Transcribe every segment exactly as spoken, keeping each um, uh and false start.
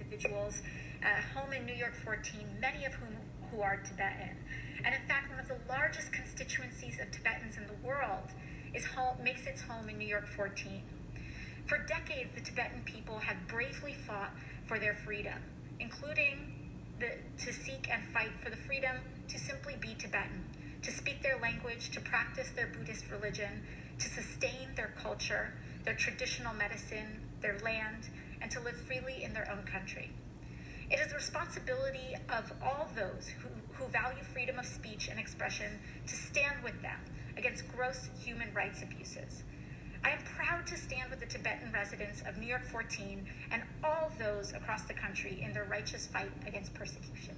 individuals, uh, home in New York fourteen, many of whom who are Tibetan. And in fact, one of the largest constituencies of Tibetans in the world is home, makes its home in New York fourteen. For decades, the Tibetan people have bravely fought for their freedom, including the, to seek and fight for the freedom to simply be Tibetan, to speak their language, to practice their Buddhist religion, to sustain their culture, their traditional medicine, their land, and to live freely in their own country. It is the responsibility of all those who, who value freedom of speech and expression to stand with them against gross human rights abuses. I am proud to stand with the Tibetan residents of New York fourteen and all those across the country in their righteous fight against persecution.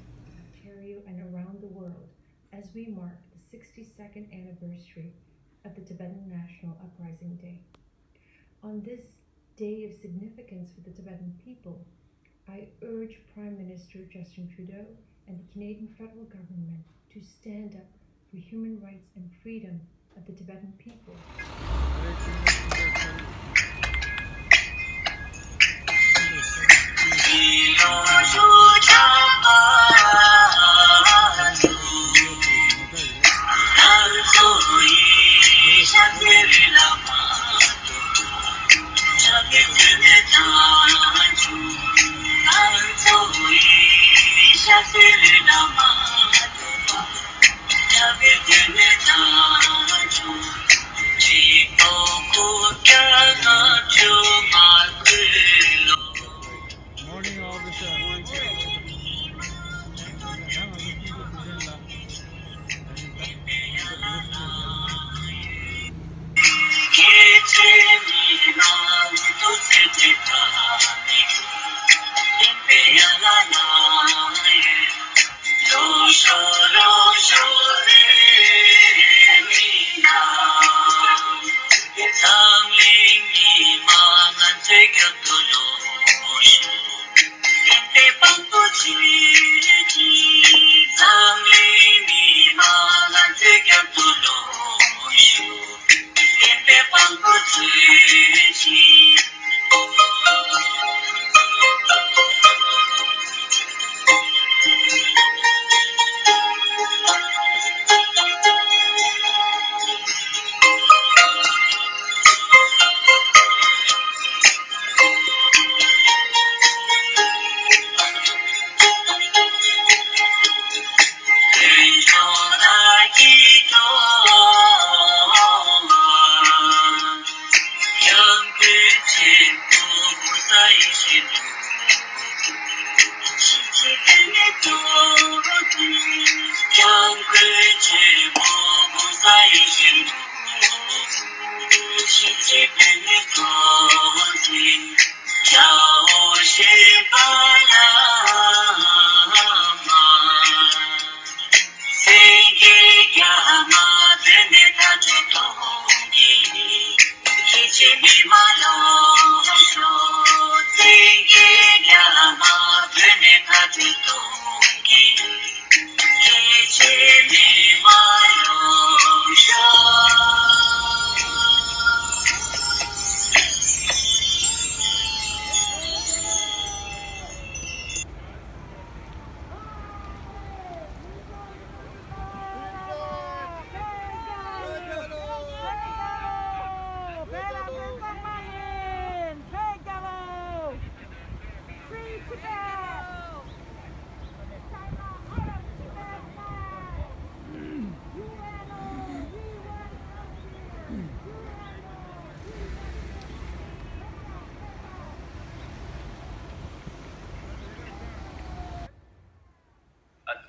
Ontario and around the world as we mark the sixty-second anniversary of the Tibetan National Uprising Day. On this day of significance for the Tibetan people, I urge Prime Minister Justin Trudeau and the Canadian federal government to stand up for human rights and freedom of the Tibetan people. Morning, officer.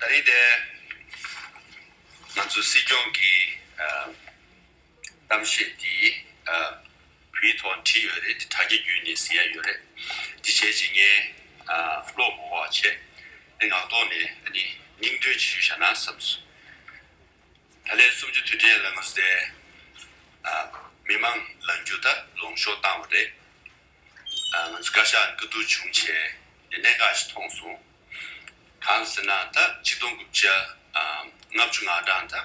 ད་རེས་དེ་ང་ཚོ་སྲིད་སྐྱོང་གི་ཨ་གཏམ་བཤད་འདི་ཨ་བོད་ཡིག་ཐོག་བྲིས་ཡོད་རེད། དེ་དྲ་རྒྱ་བརྒྱུད་ནས་གཟིགས་ཡ་ཡོད་རེད། དེ་བྱས་རྗེས་ངས་ཨ་ཀློག་དགོས་པ་བྱས། དེ་ངག་ཐོག་ནས་ཨ་ནི་སྙིང་དོན་ཅིག་ཞུས་བཞག་ན་བསམས་སོང་། ད་ལན་གསུམ་བཅུ་དུས་དྲན་ལ་ང་ཚོ་དེ་ཨ་མི་མང་ལངས་རྒྱུ་ད་ལོངས་ཤོག་བཏང་བ་རེད། ཨ་ང་ཚོ་བཀའ་ཤག་བཀའ་བསྡུར་བྱུང་བྱས་དེ་གནད་འགག་ཞིག་མཐོང་སོང་། གང་ཟེར་ན་ད་ཆིག་སྟོང་དགུ་བརྒྱ་ཨ་ལྔ་བཅུ་ང་གྲངས་ད་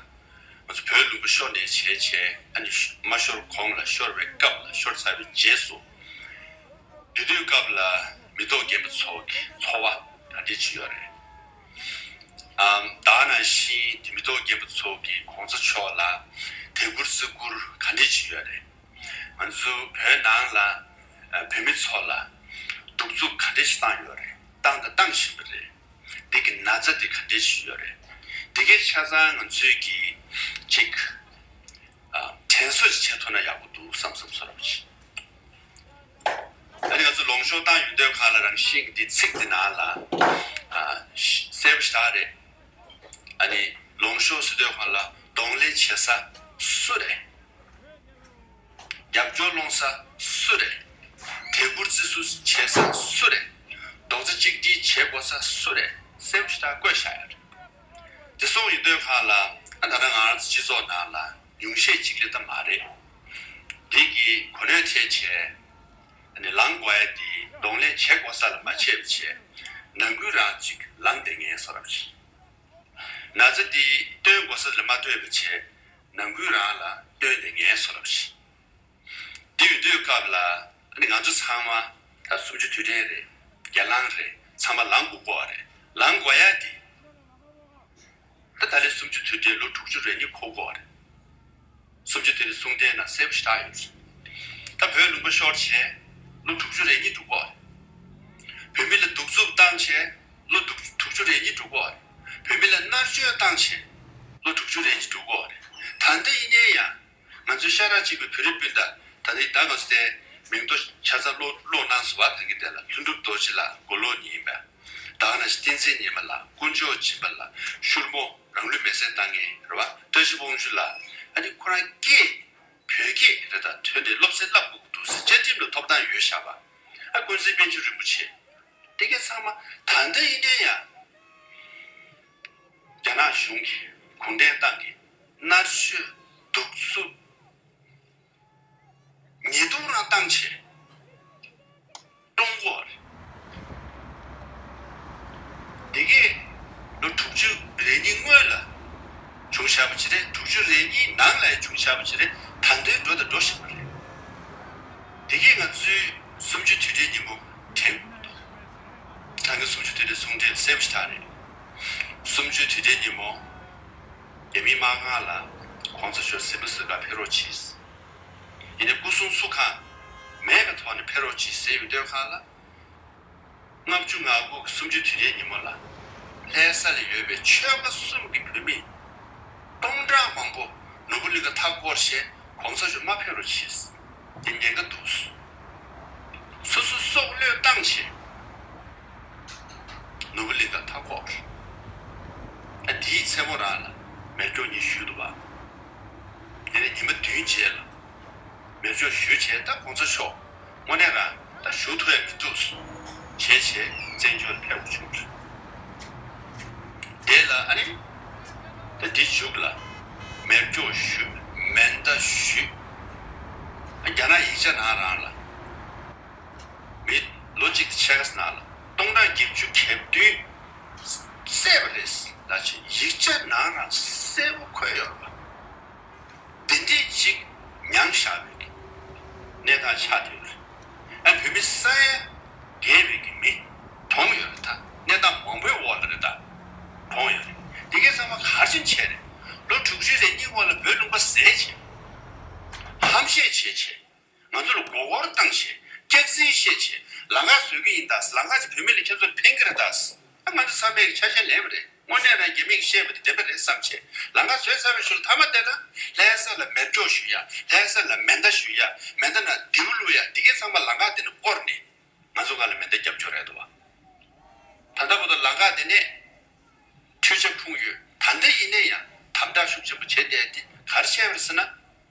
ང་ཚོ་བོད་ལུང་པ་ཤོར་ནས་བྱས་བྱས་ཨ་ནི་མ་ཤོར་གོང་ལ་ཤོར་བའི་སྐབས་ལ་ཤོར་ཚར་བའི་རྗེས་སུ་དེ་དུས་སྐབས་ལ་ མི་ཐོག་རྒན་པ་ཚོ་གི་འཚོ་བ་ག་འདྲས་ཅིག་ཡོད་རེད། ཨམ། ད་ག་ནང་བཞིན་དེ་མི་ཐོག་རྒན་པ་ཚོ་གི་གོང་ས་མཆོག་ལ་དད་བཀུར་བརྩི་བཀུར་ག་འདྲས་ཅིག་ཡོད་རེད། ང་ཚོ་བོད་ནང་ལ་ཨ་བོད་མི་ཚོ་ལ་གདུག་རྩུབ་ག་འདྲས་ཤིག་བཏང་ཡོད་རེད། བཏང་དང་བཏང་བཞིན་པ་རེད། འདི་གི་ན་ཚ་འདི་ག་འདྲས་ཤིག་ཡོད་རེད། འདི་གའི་ཆ་ཚང་ང་ཚོས་ཀྱིས་ཅིག་ཨ་དྲན་གསོ་ཅིག་བྱེད་ཐུབ་ན་ཡག་པོ་འདུག་བསམ་བསམ་བཟོ་འདྲ་པོ་ཅིག་ཨ་ནི་ང་ཚོ་ལུང་ཤོར་བཏང་ཡོང་དུས་སྒང་ལ་རང་བཞིན་གྱི་འདི་ཚིག་འདི་ནང་ལ་ཨ་གསལ་པོ་ཞེ་དྲག་རེད། ཨ་ནི་ལུང་ཤོར་ཟེར་དུས་སྒང་ལ་གདོང་ལེན་བྱེད་ས་སུ་རེད། རྒྱབ་སྐྱོར་སློང་ས་སུ་རེད། དད་བཀུར་བརྩི་བཀུར་བྱེད་ས་སུ་རེད། རྡོག་རྩ་གཅིག་སྒྲིལ་བྱེད་དགོས་ས་སུ་རེད། གསལ་པོ་ཞེ་དྲག་བཀོད་བཞག་ཡོད་རེད། དེ་སོང་ཡོང་དུས་སྒང་ལ་ཨ་ད་ལྟ་ང་རང་ཚོ་སྤྱི་ཚོགས་ནང་ལ་ཉུང་ཤས་ཅིག་རེད་ད་མ་རེད། འདི་གི་གོ་གནས་འཕྲད་བྱས་ཨ་ནི་ལངས་དགོས་ཡ་འདི་གདོང་ལེན་བྱེད་དགོས་ས་ལ་མ་བྱས་པ་བྱས་ནང་ཁུལ་རང་ཅིག་ལངས་བསྡད་མཁན་བཟོ་འདྲ་པོ་ཞིག་ན་ཚ་འདི་སྟོན་དགོས་ས་ལ་མ་སྟོན་པ་བྱས་ནང་ཁུལ་རང་ལ་སྟོན་བསྡད་མཁན་བཟོ་འདྲ་པོ་ཞིག་དེ་ཡོད་དུས་སྐབས་ལ་ཨ་ནི་ང་ཚོ་ཚང་མ་ད་གསུམ་བཅུ་དུས་དྲན་རེད། སྒེར་ལངས་རེད། ཚང་མ་ལངས་དགོས་ཀྱི་ཡོད་རེད། ལངས་དགོས་ཡ་དེ་ད་ད་ལན་གསུམ་བཅུ་དུས་དྲན་ལོ་དྲུག་ཅུ་རེ་གཉིས་འཁོར་དགོས་ཀྱི་ཡོད་རེད། གསུམ་བཅུ་དུས་དྲན་གསུང་དེབ་ནང་གསལ་པོ་ཞེ་དྲག་ཡོད་རེད། ད་བོད་ལུང་པ་ཤོར་བྱས་ལོ་དྲུག་ཅུ་རེ་གཉིས་འགྲོ་གི་ཡོད་རེད། བོད་མི་ལ་གདུག་རྩུབ་བཏང་བྱས་ལོ་དྲུག་དྲུག་ཅུ་རེ་གཉིས་འགྲོ་གི་ཡོད་རེད། བོད་མི་ལ་མནར་གཅོད་བཏང་བྱས་ལོ་དྲུག་ཅུ་རེ་གཉིས་འགྲོ་གི་ཡོད་རེད། ད་ལྟ་ཡིན་ནའི་ཡང་། ང་ཚོའི་ཤ་ཁྲག་གཅིག་པའི་བོད་རིགས་སྤུན་ཟླ་ད་ལྟའི་ཟླ་ང་ཚོ་དེ་མིང་ཐོ་ཆ་ཚང་ཀློག་ཀློག་གནང་སོང་བ། ད་གིན་དེ་ལ་ལྷུན་གྲུབ་རྡོ་རྗེ་ལགས་མགོ་ལོག་ཉིན་པ། ད་ག་ནང་བཞིན་བསྟན་འཛིན་ཉི་མ་ལགས། དཀོན་མཆོག་སྦྱིན་པ་ལགས། ཤུར་མོ་རང་ལུས་མེར་སྲེག་བཏང་མཁན་རེད་བ། བཀྲ་ཤིས་དབང་ཕྱུག་ལགས། ཨ་ནི་ཁོ་རང་སྐད་བོད་སྐད་རེད། ད་དོན་དེ་སློབ་ཚན་བསླབ་དགོས་ཀྱི་འདུག་ཟེར་བཅའ་ཁྲིམས་ལ་ཐོབ་ཐང་ཡོད་བཞག་པ། ཨ་ཀུན་གཟིགས་པཎ་ཆེན་རིན་པོ་ཆེ། དེ་གའི་ཚང་མ་ད་ལྟ་ཡིན་ནའི་ཡང་། རྒྱ་ནག་གཞུང་གིས་གུང་ཁྲན་ཏང་གིས་མནར་གཅོད་གདུག་རྩུབ་ཉེས་རྡུང་རང་བཏང་བྱས་བཀྲོངས་ཀྱི་ཡོད་རེད། དེ་གས་ལོ་དྲུག་ཅུ་རེ་གཉིས་སྔོན་ལ་བྱུང་བཞག་པ་ཅིག་རེད། དྲུག་ཅུ་རེ་གཉིས་ནང་ལ་ཡང་བྱུང་བཞག་པ་ཅིག་རེད། ད་ལྟའི་འགྲོ་དང་འགྲོ་བཞིན་པ་རེད། དེ་གས་ང་ཚོས་གསུམ་བཅུའི་དུས་དྲན་ཉིན་མོ་དྲན་དགོས་འདུག་ད་གིན་གསུམ་བཅུ་དུས་དྲན་གསུང་དོན་གསལ་པོ་ཞིག་ཆགས་རེད། གསུམ་བཅུའི་དུས་དྲན་ཉིན་མོ། རྒྱ་མིའི་དམག་ཁང་ལ་གོང་ས་མཆོག་གཟིམ་དཔོན་གཟིམ་ཁང་ཕེབས་རོགས་གྱིས། ཡིན་ནའི་སྐུ་སྲུང་ཚུགས་ཁག་མེད་པའི་ཐོག་ནས་ཕེབས་རོགས་གྱིས་ཟེར་ཡོང་དུས་སྒང་ལ། ལྔ་བཅུ་ང་དགུ་གི་གསུམ་བཅུའི་དུས་དྲན་ཉིན་མོ་ལ། ལྷ་ས་ལ་ཡོད་པའི་ཆོལ་ཁ་གསུམ་གྱི་བོད་མི་སྟོང་ཕྲག་མང་པོ་ནོར་བུ་གླིང་ཁ་མཐའ་བསྐོར་བྱས་གོང་ས་མཆོག་མ་ཕེབས་རོགས་གྱིས། དེ་ཉེན་ཁ་འདུག་སོ་སོ་སྲོག་བློས་བཏང་བྱས་ནོར་བུ་གླིང་ཁ་མཐའ་བསྐོར། ཨ་དེའི་མཚན་མོ་རང་ལ་མེ་སྒྱོགས་གཉིས་གཞུས་འདུག་པ། དེ་ནས་ཉི་མ་བདུན་རྗེས་ལ་མེ་སྒྱོགས་གཞུས་བྱས། ད་གོང་ས་མཆོག་དངོས་གནས་རང་ད་བཞུགས་ཐུབ་ཡ་མི་འདུག་བྱས་བྱས་བཙན་བྱོལ་ལ་ཕེབས་དགོས་བྱུང་། དེ་ལ་ཨ་ནི་ད་འདི་མཇུག་ལ་མེ་སྒྱོགས་གཞུས། མེ་མདའ་གཞུས། རྒྱ་ནག་ཡིག་ཆ་ནང་རང་ལ་མི་ལོ་གཅིག་དང་ཕྱེད་ཀ་ནང་ལ་སྟོང་ཕྲག་བརྒྱད་ཅུ་གྱ་བདུན་བསད་པ་རེད་ལབ་བྱས་ཡིག་ཆ་ནང་རང་གསལ་པོ་འཁོད་ཡོད་རེད་པ། འདི་འདྲས་ཅིག་མྱངས་བཞག་པའི་གི་གནས་སྟངས་ཆགས་བསྡད་ཡོད་རེད། ཨ་བོད་མི་ས་ཡ་བརྒལ་བའི་གི་མི་གྲོངས་ཡོད་རེད། ད་གནས་སྟངས་མང་པོའི་འོག་ལ་རེད། ད་གྲོངས་ཡོད་རེད། འདི་གའི་ཚང་མ་ག་རེ་བྱས་རེད། ལོ་དྲུག་ཅུ་རེ་གཉིས་འོག་ལ་བོད་ལུང་པ་ཟས་བྱས། ཧམ་བཤད་བྱས་བྱས། ང་ཚོ་ལ་མགོ་སྐོར་བཏང་བྱས། སྐྱག་རྫུན་བཤད་བྱས། ལམ་ཁ་བཟོ་གི་ཡིན་ད། ལམ་ཁ་ཅིག་བོད་མི་ལ་ཁྱེད་ཚོར་ཕན་གི་རེད་ད། ཨ་ང་ཚོ་ཚང་མས་ཆ་ཤས་ལེན་པ་རེད། དངོས་གནས་རང་རྒྱ་མིས་བཤད་པ་དེ་བདེན་པ་རེད་བསམ་བྱས་ལམ་ཁ་བཟོས་ཚར་བའི་ཤུལ་མཐའ་མ་དེ་ལ་ལྷ་ས་ལ་མེ་སྒྱོགས་གཞུ་ཡ། ལྷ་ས་ལ་མེ་མདའ་གཞུ་ཡ། མེ་མདའ་ནང་མདེའུ་བླུགས་ཡ། འདི་གའི་ཚང་མ་ལམ་ཁ་དེ་ནས་བསྐོར་ནས་ང་ཚོ་སྒང་ལ་མེ་མདའ་རྒྱབ་སྐྱོར་རེད་འདུག་བ། ད་ལྟ་བར་དུ་ལམ་ཁ་དེ་ནས་འཕྲུལ་ཆས་ཕུང་ཡོད། ད་ལྟ་ཡིན་ནའི་ཡང་དམ་དྲག་ཤུགས་ཆེན་པོ་བྱས་བསྡད་དེ་ག་རེ་བྱས་པ་རེད་ཟེར་ན།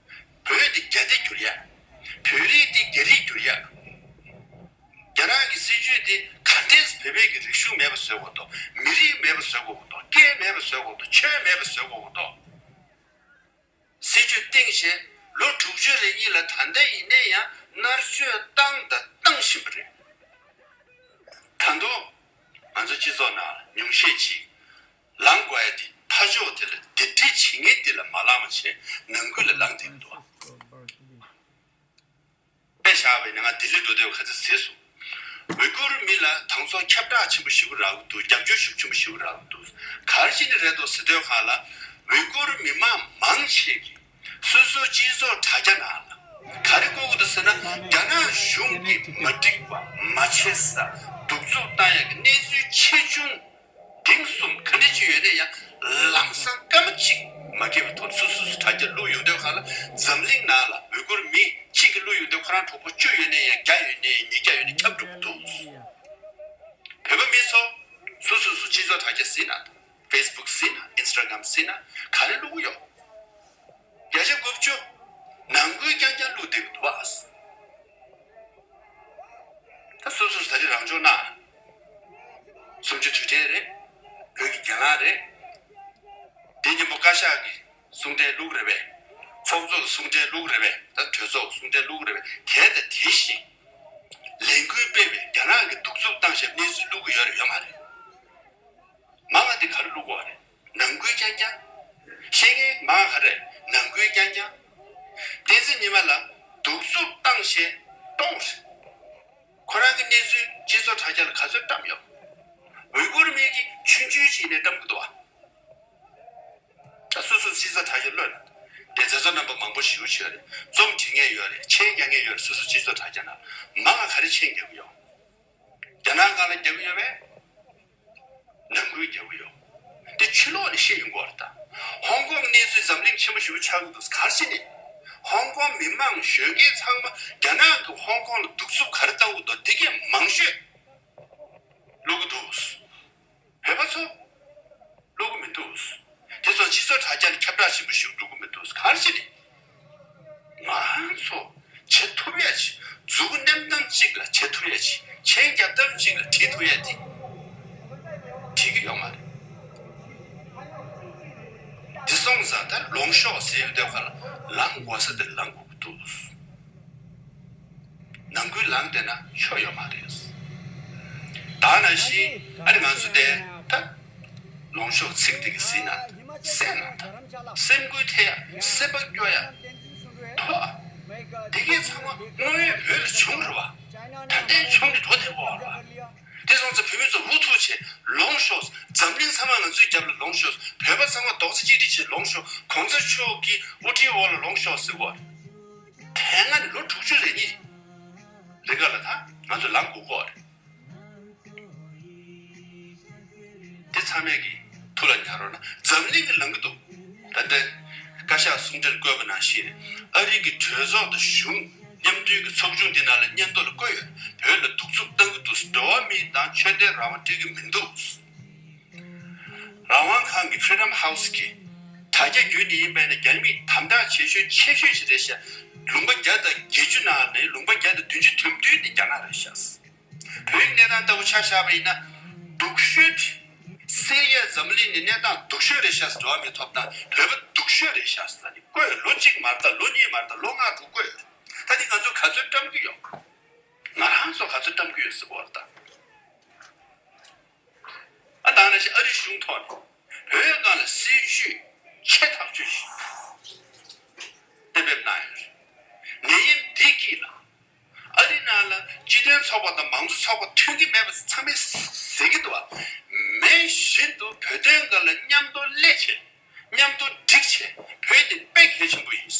བོད་དེ་རྒྱ་སྡེ་བསྒྱུར་ཡ། བོད་རིགས་དེ་རྒྱ་རིགས་བསྒྱུར་ཡ། རྒྱ་ནག་གི་སྲིད་ཇུས་དེ་ག་འདྲས་བོད་པའི་གི་རིག་གཞུང་མེད་པ་བཟོ་དགོས་འདུག་མི་རིགས་མེད་པ་བཟོ་དགོས་འདུག་སྐད་མེད་པ་བཟོ་དགོས་འདུག་ཆོས་མེད་པ་བཟོ་དགོས་འདུག་སྲིད་ཇུས་བཏིང་བྱས་ལོ་དྲུག་ཅུ་རེ་གཉིས་ལ་ད་ལྟ་ཡིན་ནའི་ཡང་མནར་གཅོད་བཏང་དང་བཏང་བཞིན་པ་རེད། ད་དུང་ང་ཚོ་སྤྱི་ཚོགས་ནང་ཉུང་ཤས་ཅིག་ལངས་དགོས་ཡ་དེ་ཕར་ཕྱོགས་དེ་ལ་སྡིག་སྒྲིབ་བྱེད་མཁན་དེ་ལ་མ་ལངས་པ་བྱས་ནང་ཁུལ་ལ་ལངས་བསྡད་ཀྱི་འདུག་དཔེ་བཞག་པ་ཡིན་ན་ང་ལྡི་ལི་འགྲོ་དུས་ཁ་ཚ་ཟེར་སོང་། ཝི་གུར་མི་ལ་དང་ཚོ་ཁྱབ་བསྒྲགས་ཆེན་པོ་ཞིག་རག་གི་འདུག་རྒྱབ་སྐྱོར་ཤུགས་ཆེན་པོ་ཞིག་རག་གི་འདུག་ག་རེ་བྱས་ནས་རེད་འདུག་ཟེར་དུས་སྒང་ལ། ཝི་གུར་མི་མང་མང་ཆེ་གིས་སོ་སོའི་སྤྱི་ཚོགས་དྲ་རྒྱ་ནང་ལ་ག་རེ་བཀོད་ཀྱི་འདུག་ཟེར་ན། རྒྱ་ནག་གཞུང་གིས་མ་འགྲིག་པ་མ་བྱེད་ས་གདུག་རྩུབ་བཏང་ཡག་གི་གནས་ཚུལ་ཆེ་ཆུང་འབྲིང་གསུམ་ག་འདྲ་ཅིག་ཡོད་ན་ཡང་ལམ་སང་སྐར་མ་གཅིག་མ་འགོར་བའི་ཐོག་སོ་སོ་སོ་དྲ་རྒྱ་བླུགས་ཡོང་དུས་སྒང་ལ། འཛམ་གླིང་ནང་ལ་ཝི་གུར་མི་གཅིག་གིས་བླུགས་ཡོང་དུས་ཁོ་རང་གྲོགས་པོ་བཅུ་ཡོད་ན་ཡང་བརྒྱ་ཡོད་ན་ཡང་ཉིས་བརྒྱ་ཡོད་ན་ཁྱབ་འགྲོ་གི་འདུག་བོད་པ་མི་ཚོ་སོ་སོ་སོ་སྤྱི་ཚོགས་དྲ་རྒྱ་ཟེར་ན། ཕེ་སི་བུག་ཟེར་ན། ཨིན་སི་ཊ་གྷ་རམ་ཟེར་ན་ག་རེ་བླུགས་ཀྱི་ཡོད། བརྒྱ་ཆ་དགུ་བཅུ་ནང་ཁུལ་རྐྱང་རྐྱང་བླུགས་བསྡད་ཀྱི་འདུག་བ། ད་སོ་སོས་ད་རེས་རང་སྦྱོང་གནང་། གསུམ་བཅུ་དུས་དྲན་རེད། བོད་ཀྱི་གྱེན་ལངས་རེད། དེ་ཉིན་མོ་བཀའ་ཤག་གི་གསུང་འཕྲིན་བླུགས་རེད་པས། ཚོགས་གཙོ་གི་གསུང་འཕྲིན་བླུགས་རེད་པས། ད་གྲོས་ཚོགས་གསུང་འཕྲིན་བླུགས་རེད་པས། དེ་དང་དེ་བཞིན་ལས་འགུལ་སྤེལ་བའི་རྒྱ་ནག་གི་གདུག་རྩུབ་བཏང་བཞག་གནས་ཚུལ་བླུགས་ཀྱི་ཡོད་རེད་ཡོད་མ་རེད། མ་ང་འདི་ག་རེ་བླུགས་དགོས་རེད། ནང་ཁུལ་རྐྱང་རྐྱང་། བཤད་མཁན་མ་ང་ག་རེ་རེད། ནང་ཁུལ་རྐྱང་རྐྱང་། བསྟན་འཛིན་ཉི་མ་ལགས་གདུག་རྩུབ་བཏང་བཞག་གཏོང་རེད། ཁོ་རང་གི་གནས་ཚུལ་སྤྱི་ཚོགས་དྲ་རྒྱ་ལ་ག་ཚོད་བཀྲམ་ཡོད། ཝི་གུར་མི་གིས་ཆུང་ཆུང་ཞིག་ནས་བཀྲམ་གི་འདུག་བ། ད་སོ་སོ་སྤྱི་ཚོགས་དྲ་རྒྱ་གློད་ན། དེ་མཛད་གཙོ་རྣམ་པ་མང་པོ་ཞེ་པོ་ཅིག་ཡོད་རེད། རྩོམ་འབྲི་མཁན་ཡོད་རེད། མཆན་རྒྱག་མཁན་ཡོད་རེད། སོ་སོ་སྤྱི་ཚོགས་དྲ་རྒྱ་ནང་མ་ང་ག་རེ་མཆན་རྒྱག་གི་ཡོད། རྒྱ་ནག་སྒང་ལ་རྒྱག་གི་ཡོད་པས། ནང་ཁུལ་རྒྱག་གི་ཡོད། དེ་ཕྱི་ལོགས་ནས་བཤད་ཡོང་གི་ཡོད་རེད་ད། ཧོང་ཀོང་གནས་ཚུལ་འཛམ་གླིང་ཆེན་པོ་ཞེ་པོ་ཆགས་ཀྱི་འདུག་ག་རེ་བྱས་ནས། ཧོང་ཀོང་མི་མང་གཞོན་སྐྱེས་ཚང་མ་རྒྱ་ནག་གིས་ཧོང་ཀོང་ལ་གདུག་རྩུབ་ག་རེ་བཏང་གི་འདུག་དེ་གས་མང་ཤོས་བླུག་གི་འདུག་བོད་པ་ཚོ་བླུག་གི་མི་འདུག་དེ་ཚོ་སྤྱི་ཚོགས་དྲ་རྒྱ་ནས་ཁྱབ་བསྒྲགས་ཆེན་པོ་ཞིག་འགྲོ་གི་མི་འདུག་ག་རེ་བྱས་ནས། ང་རང་ཚོ་བྱེད་ཐུབ་ཡ་ཅིག་མཛུབ་གུ་མནན་སྟངས་གཅིག་ལ་བྱེད་ཐུབ་ཡ་ཅིག་མཆན་རྒྱབ་སྟངས་གཅིག་ལ་བྲིས་ཐུབ་ཡ་དེ་བྲིས་ཀྱི་ཡོད་མ་རེད། དེ་སོང་ཙང་ད་ལོངས་ཤོག་ཟེར་ཡོང་དུས་སྒང་ལ་ལངས་དགོས་ས་དེ་ལངས་དགོས་ཀྱི་འདུག་ནང་ཁུལ་ལངས་བསྡད་ན་ཆོ་ཡོད་མ་རེད། ད་ནང་བཞིན་ཨ་ནི་ང་ཚོ་དེ་ད་ལོངས་ཤོག་ཚིག་དེ་གི་ཟིན་ན་སེམས་ནང་ད་སེམས་འགུལ་ཐེབས་ཡ། སེམས་པ་སྐྱོ་ཡ། ཐོག་དེ་གས་ཚང་མ་དངོས་ཡོད་བོད་ལ་བྱུང་རེད་བ། ད་ལྟའི་བྱུང་ནས་དོ་དེ་འོག་རེད་བ། དེ་སོང་ཙང་བོད་མི་ཚོ་འུ་ཐུག་བྱས་ལོངས་ཤོག་འཛམ་གླིང་ཚང་མ་ང་ཚོའི་རྒྱབ་ལ་ལོངས་ཤོག་བོད་པ་ཚང་མ་རྡོག་རྩ་གཅིག་སྒྲིལ་བྱས་ལོངས་ཤོག་གོང་ས་མཆོག་གི་དབུ་ཁྲིད་འོག་ལ་ལོངས་ཤོག་ཟེར་གོ་རེད། དེ་སྔ་ནས་ལོ་དྲུག་ཅུ་རེ་གཉིས་རིང་ག་ལ་ད་ང་ཚོ་ལངས་དགོས་གོ་རེད། དེ་ཚང་མས་ཀྱི་ཐུགས་ལ་ཉར་རོགས་གནང་། འཛམ་གླིང་གི་ལངས་ཀྱི་འདུག་ད་ལྟ་བཀའ་ཤག་གསུང་འཕྲིན་བཀོད་པ་ནང་བཞིན་ཨ་རི་གི་གྲོས་ཚོགས་དང་གཞུང་མཉམ་འབྲེལ་གྱི་ཚོགས་ཆུང་འདི་ནང་ལ་སྙན་ཐོ་ལ་བཀོད་ཡོད། བོད་ལ་གདུག་རྩུབ་བཏང་གི་འདུག་འགྲོ་བ་མི་དང་ཆོས་དད་རང་དབང་སྤྲད་ཀྱི་མི་འདུག་རང་དབང་ཁང་གི་Freedom House་གི་དྲ་རྒྱ་བརྒྱུད་ནས་ཡིན་པས་ན་རྒྱ་མིས་དམ་དྲག་བྱེད་ཤུགས་ཆེ་ཤོས་ཤིག་རེད་ཤག་ལུང་པ་བརྒྱ་དང་བརྒྱད་ཅུ་ནང་ནས་ལུང་པ་བརྒྱ་དང་བདུན་ཅུ་དོན་བདུན་དེ་རྒྱ་ནག་རེད་ཤག་བོད་ཡིག་གནས་སྟངས་ལྟ་བུ་ཆ་བཞག་པ་ཡིན་ན། སྡུག་ཤོས་དེ་སེ་ཡས་འཛམ་གླིང་ནས་གནས་སྟངས་སྡུག་ཤོས་རེད་ཤག་འགྲོ་བ་མིའི་ཐོབ་ཐང་བོད་པ་སྡུག་ཤོས་རེད་ཤག་ཟེར་ནས་བཀོད། ལོ་གཅིག་མ་རེད་ད། ལོ་གཉིས་མ་རེད་ད། ལོ་ལྔ་དྲུག་བཀོད་ཡོད། ད་དེ་ང་ཚོ་ག་ཚོད་བཀྲམ་གྱི་ཡོད། ང་རང་ཚོ་ག་ཚོད་བཀྲམ་གྱི་ཡོད་ཟེར་གོ་རེད་ད། ཨ་ད་ནང་བཞིན་ཨ་རི་གཞུང་ཐོག་ནས་བོད་སྒང་ལ་སྲིད་ཇུས་ཆེ་ཐག་ཆོད་ཞིག་གཏན་འབེབས་གནང་ཡོད་རེད། ནད་ཡམས་འདི་དཀྱིལ་ལ་ཨ་རི་ནང་ལ་སྤྱི་མཐུན་ཚོགས་པ་དང་མང་གཙོ་ཚོགས་པ་མཐུན་གྱི་མེད་པ་ཚང་མས་ཟེར་གྱི་འདུག་བ། མེད་བཞིན་དུ་བོད་དོན་སྒང་ལ་མཉམ་དུ་སླེབས་བྱས། མཉམ་དུ་སྒྲིག་བྱས། བོད་འདི་དཔེ་གལ་ཆེན་པོ་ཡིན།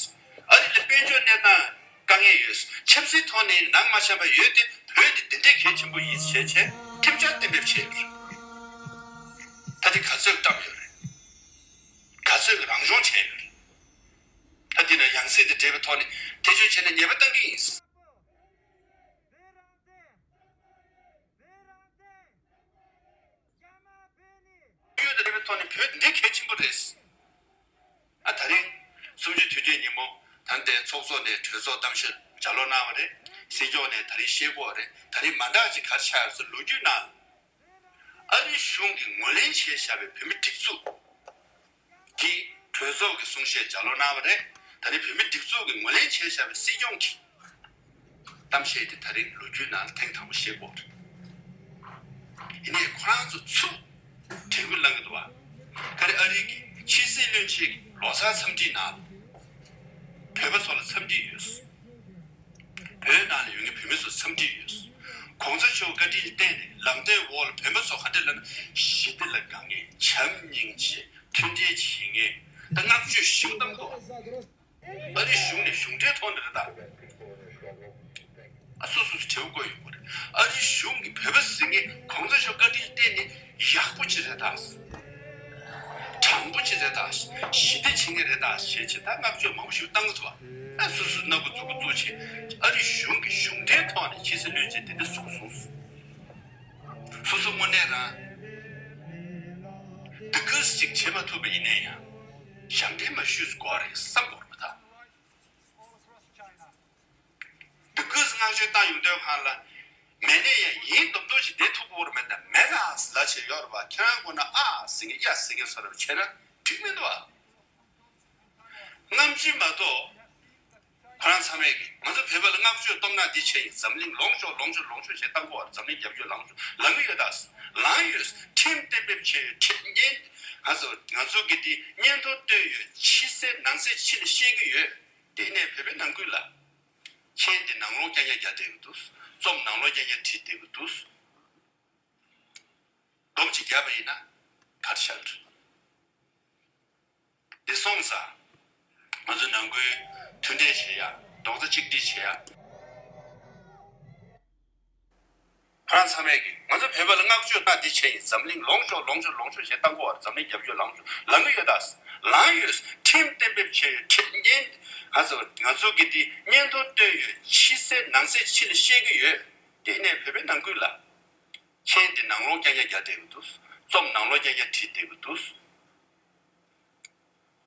ཨ་རི་ལ་དཔལ་འབྱོར་གནས་སྟངས་དཀའ་ངལ་ཡོད། ཆབ་སྲིད་ཐོག་ནས་ནང་མ་བཞག་པ་ཡོད་དེ། བོད་འདི་འདི་འདྲའི་གལ་ཆེན་པོ་ཡིན་བྱས་བྱས་ཁྲིམས་འཆར་གཏན་འབེབས་བྱས་ཡོད་རེད། ད་འདི་ག་ཚོད་བཀྲམ་ཡོད་རེད། ག་ཚོད་ཀྱི་རང་སྦྱོང་བྱས་ཡོད་རེད། ད་འདི་ནས་ཡང་སྲིད་དེ་འབྲེལ་བའི་ཐོག་ནས་ཐེ་བྱུས་བྱས་ན་ཉེས་པ་གཏང་གི་ཡིན། ཡོད་དེ་རེད་པའི་ཐོག་ནས་བོད་འདི་གལ་ཆེན་པོ་རེད། ཨ་ད་རིང་གསུམ་བཅུ་དུས་དྲན་ཉིན་མོ་ད་ལྟའི་ཚོགས་གཙོ་ནས་གྲོས་ཚོགས་གཏམ་བཤད་ལྗགས་ཀློག་གནང་བ་རེད། སྲིད་སྐྱོང་ནས་ད་རིང་བཤད་དགོས་པ་རེད། ད་རིང་མ་འདྲ་ཅིག་ག་རེ་ཆགས་ཡོད་ཟེར་ལོ་རྒྱུས་ནང་ཨ་རི་གཞུང་གིས་ངོས་ལེན་བྱས་བཞག་པའི་བོད་མི་སྒྲིག་འཛུགས་ཀྱི་གྲོས་ཚོགས་ཀྱི་གསུང་བཤད་ལྗགས་ཀློག་གནང་བ་རེད། ད་རིང་བོད་མི་སྒྲིག་འཛུགས་ཀྱིས་ངོས་ལེན་བྱས་བཞག་པའི་སྲིད་སྐྱོང་གི་གཏམ་བཤད་དེ་ད་རིང་ལོ་རྒྱུས་ནང་ལ་ཐེངས་དང་པོ་བཤད་དགོས་རེད། ཡིན་ནའི་ཁོ་རང་ཚོ་ཚུར་དྲན་སྐུལ་གནང་གི་འདུག་བ། ཁ་རི་ཨ་རི་གི་ཕྱི་སྲིད་བློན་ཆེན་གྱི་ལོ་གསར་འཚམས་འདྲིའི་ནང་ལ་བོད་པ་ཚོ་ལ་འཚམས་འདྲི་ཡོད། བོད་ནང་ལ་ཡོད་མཁན་བོད་མི་ཚོ་འཚམས་འདྲི་ཡོད། གོང་ས་མཆོག་བཀའ་ ལམ་སྟོན་འོག་ལ་བོད་པ་ཚོ་ག་འདྲ་ལབ་ན། ཞི་བདེ་ལ་དགའ་མཁན། བྱམས་སྙིང་རྗེ། མཐུན་སྒྲིལ་བྱེད་མཁན། ད་བསྔགས་བརྗོད་ཞིག་གཏོང་དགོས། ཨ་རི་གཞུང་ནས་གཞུང་འབྲེལ་ཐོག་ནས་རེད་ད། ཨ་སོ་སོ་སོ་བྲེལ་བ་བཀོད་ཡོང་གི་རེད། ཨ་རི་གཞུང་གིས་བོད་པ་ཟེར་མཁན་གོང་ས་མཆོག་བཀའ་དྲིན་བརྟེན་ནས་ཡག་པོ་ཅིག་རེད་ད། དྲང་པོ་ཅིག་རེད་ད། ཞི་བདེ་བྱེད་མཁན་རེད་ད་ཞེས་བྱས་ད་བསྔགས་བརྗོད་མང་པོ་ཞིག་བཏང་གི་འདུག་ཨ་སོ་སོ་སྣ་ཁུག་མཛུབ་གུ་བཙུགས་བྱས། ཨ་རི་གཞུང་གིས་གཞུང་འབྲེལ་ཐོག་ནས་ཕྱི་སྲིད་བློན་ཆེན་དེ་འདྲ་གསུངས་སོང་། སོ་སོ་དངོས་གནས་རང་། འདི་གུས་ཅིག་བྱེད་མ་ཐུབ་པ་ཡིན་ན་ཡང་། ཞབས་འདྲེན་མ་ཞུས་དགོས་རེད་བསམ་དགོས་རེད་ད། འདི་གུས་བསྔགས་བརྗོད་བཏང་ཡོང་དུས་སྒང་ལ། མེད་ན་ཡང་ཡིན་མདོག་མདོག་ཅིག་བསྡད་ཐུབ་ཀྱི་ཡོད་རེད། མེད་ན་མེད་ལ་ལ་བྱས་ཡོད་རེད་པ། ཁྱེད་རང་དགོས་ན་ཨ་ཟེར་མཁན་ཡ་ཟེར་མཁན་བཟོ་འདྲ་བྱས་ན་འགྲིག་མི་འདུག་ཨ། སྔ་ཕྱི་མ་གཏོགས། ཁོ་རང་ཚང་མས་ཀྱི་ང་ཚོ་བོད་པ་ལ་བསྔགས་བརྗོད་གཏོང་ན་འདི་བྱས་ཡིན། འཛམ་གླིང་ལོངས་ཤོག་ལོངས་ཤོག་ལོངས་ཤོག་ཞེས་བཏང་གོ་བར། འཛམ་གླིང་རྒྱབ་སྐྱོར་ལངས་ཤོག་ལངས་ཀྱི་ཡོད་ད། ལངས་ཡོད། ཁྲིམས་གཏན་འབེབས་བྱས་ཡོད། ཁྲིམས་ཉན། ང་ཚོ་ང་ཚོ་གི་འདི་སྙན་ཐོ་བཏོན་ཡོད། ཕྱི་གསལ་ནང་གསལ་ཕྱི་ལ་བཤད་ཀྱི་ཡོད། དེ་ནས་བོད་པའི་ནང་ཁུལ་ལ། མཆན་འདི་ནང་ལོགས་རྐྱང་རྐྱང་རྒྱག་བསྡད་ཀྱི་འདུག་རྩོམ་ནང་ལོགས་རྐྱང་རྐྱང་བྲིས་བསྡད་ཀྱི་འདུག་སྡོམ་གཅིག་བརྒྱབ་པ་ཡིན་ན་ག་རེ་བྱ་རེད། འདི་སོང་ཙང་། ང་ཚོ་ནང་ཁུལ་མཐུན་འབྲེལ་བྱེད་ཡ། རྡོག་རྩ་གཅིག་སྒྲིལ་བྱེད་ཡ། ཁོ་རང་ཚང་མས་ཀྱི་ང་ཚོ་བོད་པ་ལ་བསྔགས་བརྗོད་ད་འདི་བྱས་ཡིན། འཛམ་གླིང་ལོངས་ཤོག་ལོངས་ཤོག་ལོངས་ཤོག་ཞེས་བཏང་གོ་བར། འཛམ་གླིང་རྒྱབ་སྐྱོར་ལངས་ཤོག་ལངས་ཀྱི་ཡོད་ད། ལངས་ཡོད། ཁྲིམས་གཏན་འབེབས་བྱས་ཡོད། ཁྲིམས་ཉན། ང་ཚོ་ང་ཚོ་གི་འདི་སྙན་ཐོ་བཏོན་ཡོད། ཕྱི་གསལ་ནང་གསལ་ཕྱི་ལ་བཤད་ཀྱི་ཡོད། དེ་ནས་བོད་པའི་ནང་ཁུལ་ལ། མཆན་འདི་ནང་ལོགས་རྐྱང་རྐྱང་རྒྱག་བསྡད་ཀྱི་འདུག་རྩོམ་ནང་ལོགས་རྐྱང་རྐྱང་བྲིས་བསྡད་ཀྱི་འདུག